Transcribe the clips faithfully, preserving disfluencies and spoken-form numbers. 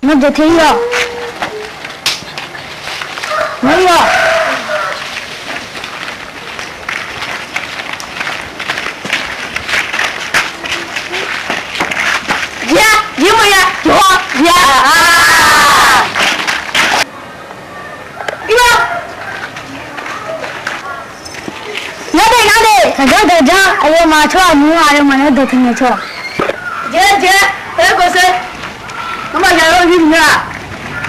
Ngar dzaeq te ir-awq. Ngar ir-awq. Jir-a, jir maqya, jawr-a, jir-a. Ir-awq. Ngar de, ngar de, kaqjanr kaqjanr, aqyawfmaf tsawrhaq nymr-aq, aqyawfmaf yawdawq teunaeq tsawrhaq. Jeq-aer jeq-aer, taef-aer kawv sher. Ngamaf yaq-eu yir maqngeur-aq,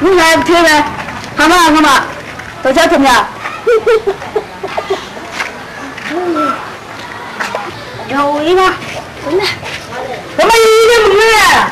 nymr nar-aer ter mae. Haqma haqma, dawqjar teunaeq-aq. Yawqir ma, ngamaf yaq-eu yir maqngeur-aq.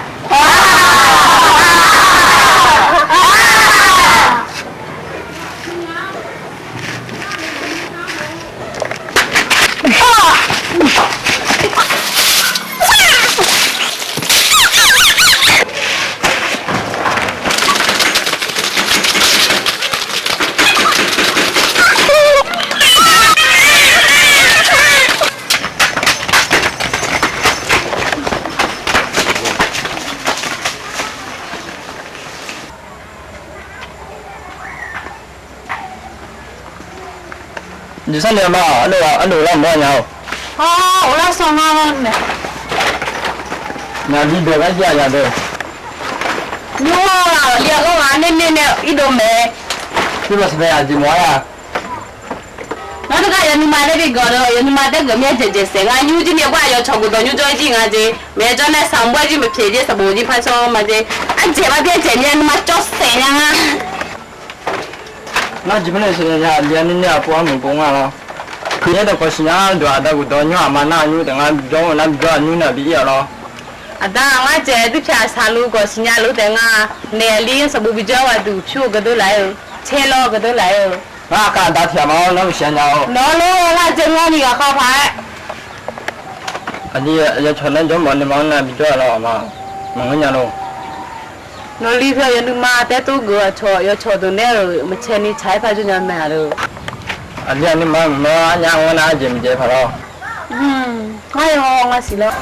Jeqsar naeq ma, arlof lar mawr nya-awq. Awr, ghoflar sanr ngar mae. Naqli deuq gar jir-aq ya deuq. Nymr-aq, li-aq lar ghaq nae nae nae irdov mae. Tiqpov saqpaeq aqjeq mawf-ar-a. Nawr teugar yawnuima laer bi gawq-eu, yawnuima taef-aer geuf mir-aer dzaeqdzaeq saef ngar nymr jir ni-a gar yawcawq guqdawq nymr jawr-ir jir nga jeq. Maeq jawr nae sanqbof-aer jir maqpyaeq jeq, sanqbof jir par cawr ma jeq. Ardzaeq bar byaerdzaeq nya nuima cawv saef nya nga. Nar jeq mirnae sheuqnya nya, li-a nuinae aqpov armuiq pov nga lawr. Yaerdawq kawq siqnya-eu deuq aqda guqdawq nymr aqma nar nymr taef nga jawr-eu nar jawr-a nymr nae bi ir-awq lawr. Aqda ngar dzaeq duirpyaq saqluf kawq siqnya luf taef nga. Naeq aqli sanqbof bi jawr-eu aqduq pyur-eu gardeur laf-aer-eu, caer lawr gardeur laf-aer-eu. Ngar aqkar aqda tiq ghaq ma-awr nar maqsiq nya-awr. Nawq-anr lof-aer ngar dzae ngar ni ghaqkhav paq-aer. Aqli yawcawq nar jawr mawf ni ma-anr nar bi jawr-a lawr aqma. Maqngeur nya lor. Nawq li pyawq yawnuima taef-aer tov geuf-eu aqcawq yawcawq deuq nae-euq maqcae ni tsaq-aer par jawr nya mae-a lor. Aqli nuima maqmawr-ar nya-anr nar arjeq maqjaeq paq lawr. Ngar yawhaw nga siq lawr.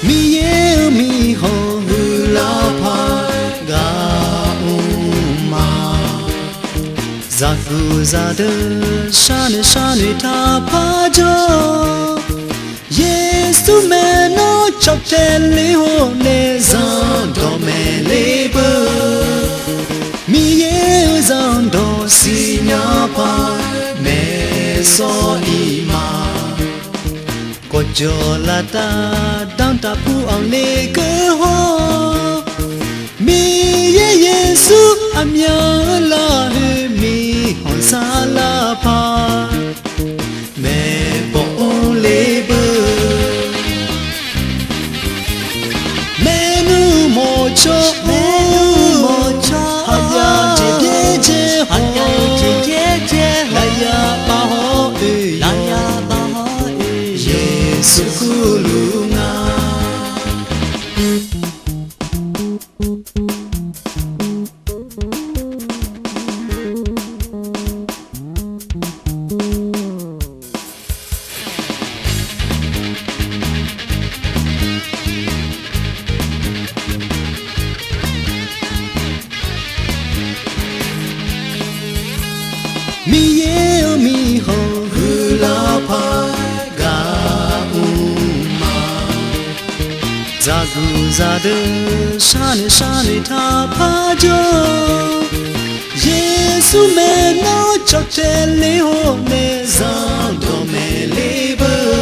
Miqyaer-euq miqhawq huiqlar paq ghaq mr ma. Zaqguq zaqdeuq sharnoeq sharnoeq taq par jawr. Yeqsur maeqnan cawqcaev ler-awr nae zanqdawq maeq ler beu. Miqyaer-euq zanqdawq siqnya paq maeqsawr-iq ma. Kawqjawq laftav danr taq pur-anr lekeuv hawr. Miqyaer Yeqsur aqmyan-eu lafkhoer miqhawq sarlar paq maeqbawq or ler beu. Maernmr mawqcawq-or, haqya jeq byaerdzae haw, lafyaq pav hawr oe, Yeqsur kurluf nga. Miqyaer-euq miqhawq huiqlar paq ghaq mr ma. Zaqguq zaqdeuq sharnoeq sharnoeq taq par jawr. Yeqsur maeqnan cawqcaev ler-awr nae zanqdawq maeq ler beu.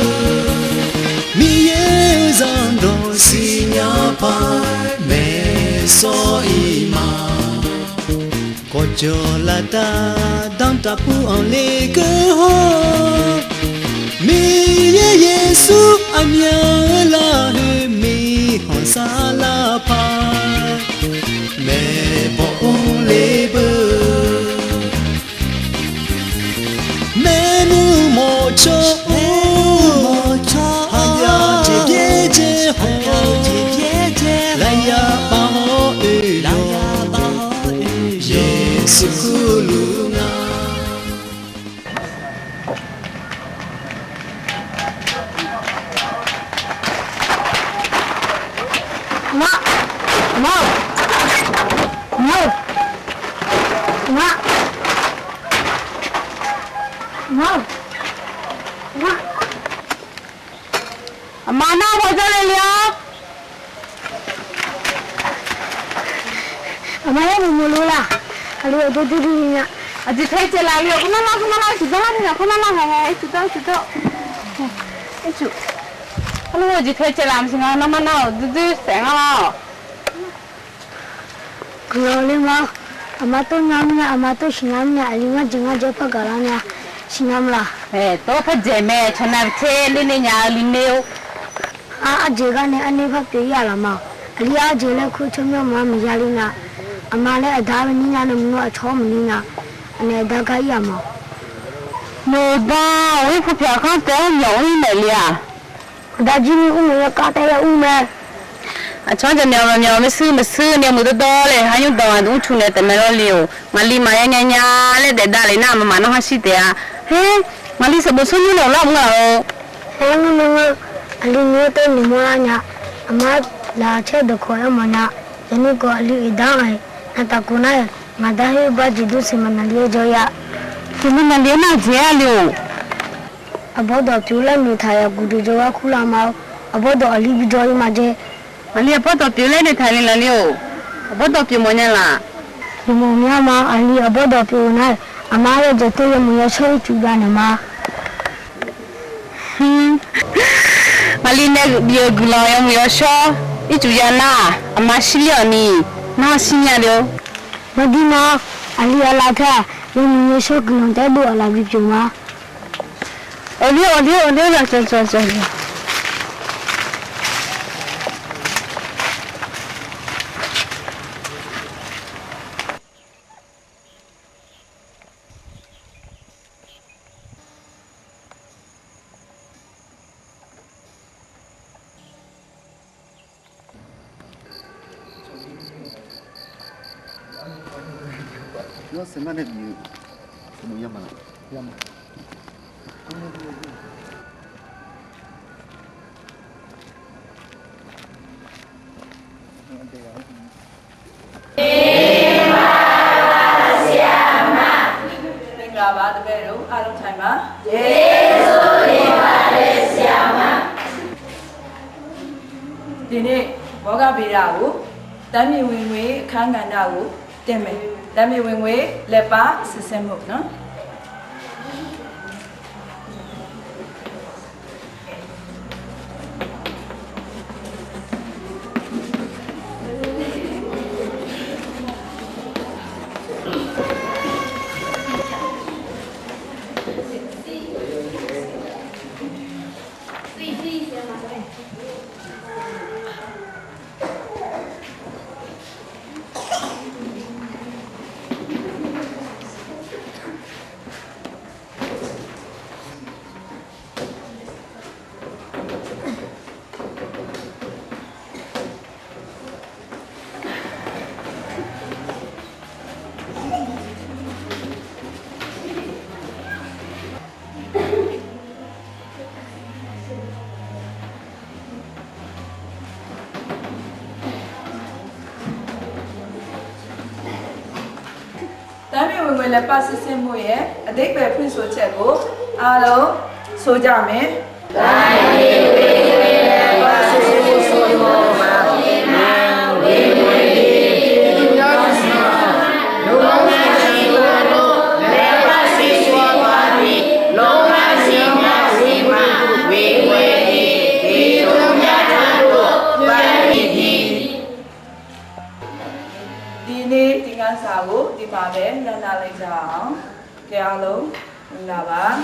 Miqyaer-euq zanqdawq siqnya paq maeqsawr-iq ma. Kawqjawq laftav danr taq pur-anr lekeuv hawr. Miqyaer Yeqsur aqmyan-eu lafkhoer miqhawq sarlar paq maeqbawq or ler beu. Maernmr mawqcawq-or, Maq, maq, maq, maq, maq, maq. Aqma nar haw jawrle le-awr. Aqma yaer maqmuiq luf laq. Aqli aqdui dui dui nya. Aqjeq tae caevlaf le-awq. Kar nar lar, kar nar lar, tiqdawr lar ni nar, kar nar lar hae hae, tiqdawr tiqdawr. Ircuf. Arluf, aqjeq tae caevlaf maqsiq nga, nar mar nar-awq, duidui saef ngar lawr. Guiqlanq le ma. Aqma tov nya mirnae, aqma tov siqnya mirnae, aqli ngar jeq ngar jeq par gaqlar nya. Siqnya mlaq. Ae, tov par dzaeq mae, cawq nav tser ler nae nya-eu li ner-or. Ar, arjeq gar nae arnae par pyeuf-ir-aq laf ma. Aqli arjeq laer kur tsawrmyanr ma maqya le nya. Aqma laer aqda-anr ni nya nae maqnmr aqcawq-anr maqli nya. Aqnaeq aqda gar ir-aq ma. Nawq-euq da, ghaq-ir pu pyaq kar taef-aer myawq ur-ir naeq le-aq. Aqda jir ni ur-euq ya kar taef-aer ur mae. Aqcawq-anr jaqmyawf maqmyawf maershuir maqshuir nae muiq dawrdawr le, har nymr dawq aqdui mrcu naeq taef mae lawr le-or. Ngaqli maqya nya nya laer daef davlef nar, maqmaq nawr har shir taef-a. Her, ngaqli sanqbof smr nymr naeq lar mr-aq-or. Her, ngar ngar, aqli nymr tov noeqmawr lar nya. Aqma laqcaer dawqkawq aer mawf nya. Yawqnir kawv aqli oeqdar-anr-aeq, naqtaf kov nar-aeq, ngaq dar khoer bar jeq dur siq ma naqli-aer jawr-ir-a. Tiqnan naqli-aer nar jeq-a le-or. Aqbawr dawq pyeuf laer noeqtaq yaqguq deuq jawrgar kurlar ma-awr, aqbawr dawq aqli bijawr-ir ma jeq. Aqli aqbawr dawq pyeuf laer noeqtaq le laf le-or. Aqbawr dawq pyeuf mawf nya laf. Noeqmawf mya ma, aqli aqbawr dawq pyeuf-eu nar-aer, aqma yawdzaeq tov yawmuiq yawshawr ircuf jav naeq ma. Aqli nae bif-euq guiqlanq yawmuiq yawshawr ircuf jav nar-aq, aqma shirler-awq ni, nar shir nya le-or. Maqdir ma, aqli aqlaf teu-aq, yawmuiq yawshawr guiqlanq taef-aer dov aqlaf bipyeuf ma. Awqli awqli awqli laf cawqcawq cawq. Minglabar deubae-eu arlawr taq ma. ဒီနေ့ ဘောဂဗေဒကို တိုင်းပြည်ဝင်ငွေအခန်းကဏ္ဍကို တင်မယ်။ တိုင်းပြည်ဝင်ငွေ လက်ပါစစ်ဆေးမှုနော်။ Dami ဝင်ငွေ လက်ပါစစ်ဆေးမှုရဲ့ အဓိပ္ပာယ်ဖွင့်ဆိုချက်ကို အားလုံး ဆိုကြမယ်။ ဒီနေ့သင်ခန်းစာကို ဒီမှာပဲရပ်နားလိုက်ကြအောင်။ ကဲ အားလုံး မင်္ဂလာပါ။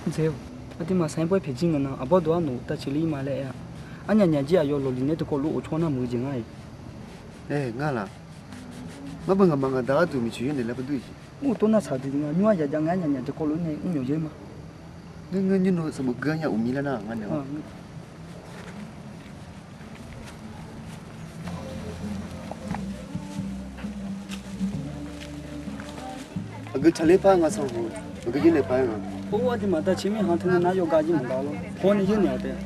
Dzae-eu, aqduimaf sanqir bawr-aer pyaeq jir ngeur nar, aqbawr dawq-anr noq tavceq ler ir ma laer aer-a. Arnyaf nyaf jir aqyawf lawqliq nae tiqkawv lof-aer ghawqcawq nar muiq-eu jeq ngar-iq. Aer, ngar laf. Ngar beu ngaqma ngaqda gharduq miqcoeq yaer naeq laer bawr dur-iq jeq. Mr-euq tawr nar tsaq duidui nga, nymr-aq yaqjav nga, arnyaf nyaf tiqkawv lof-aer nae mrmyawf yaer ma. Ngeur ngeur nymr-eu sanqbof geur-a nya uqmir laer nar ngar naeq-awr. Aqgeu tsaqler par nga sanqbof, aqgeu yaer naeq par-aer nga. Or, aqduimaf tavceq mirkhanq teunae nar yawqghaq jir maqgaq lor. Hawr nae yaer naeq-awq taef.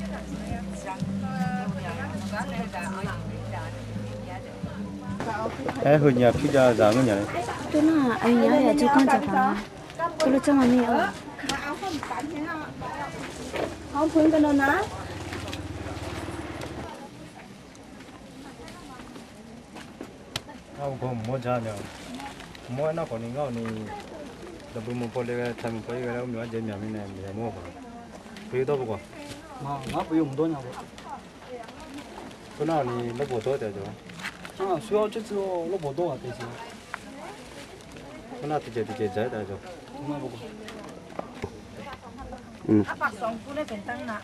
Aer, heunyaf pyur jav zaq ngeur nya laer. Tov nar-aq, aqyawfnyaf-anr yaq jawrganr dzaqpaq nga. Tov lo janr ma mir-a. Ngar-eu gawr mq mawr ja nya-a. Mq mawr-aer nar khawf ni ngar-awq ni, daqbui maqpaw le ghae, taq maqpaw ir ghae laer, ur myawq-anr jaev myaq mirnae maqya mawr-a paq. Peuq-eu dawr beu khawf. Ngar peuq-eu mq dawr nya-a. Khoernar-awq ni lawrbawq dawr taef jawr. Aqsur-awr coer tsuir-awr lawrbawq dawr ghaq taef siq. Khoernar tiqjeq tiqjeq dzaq-aer taef jawr. Arpaq sanqbof laer baeqdanr nar.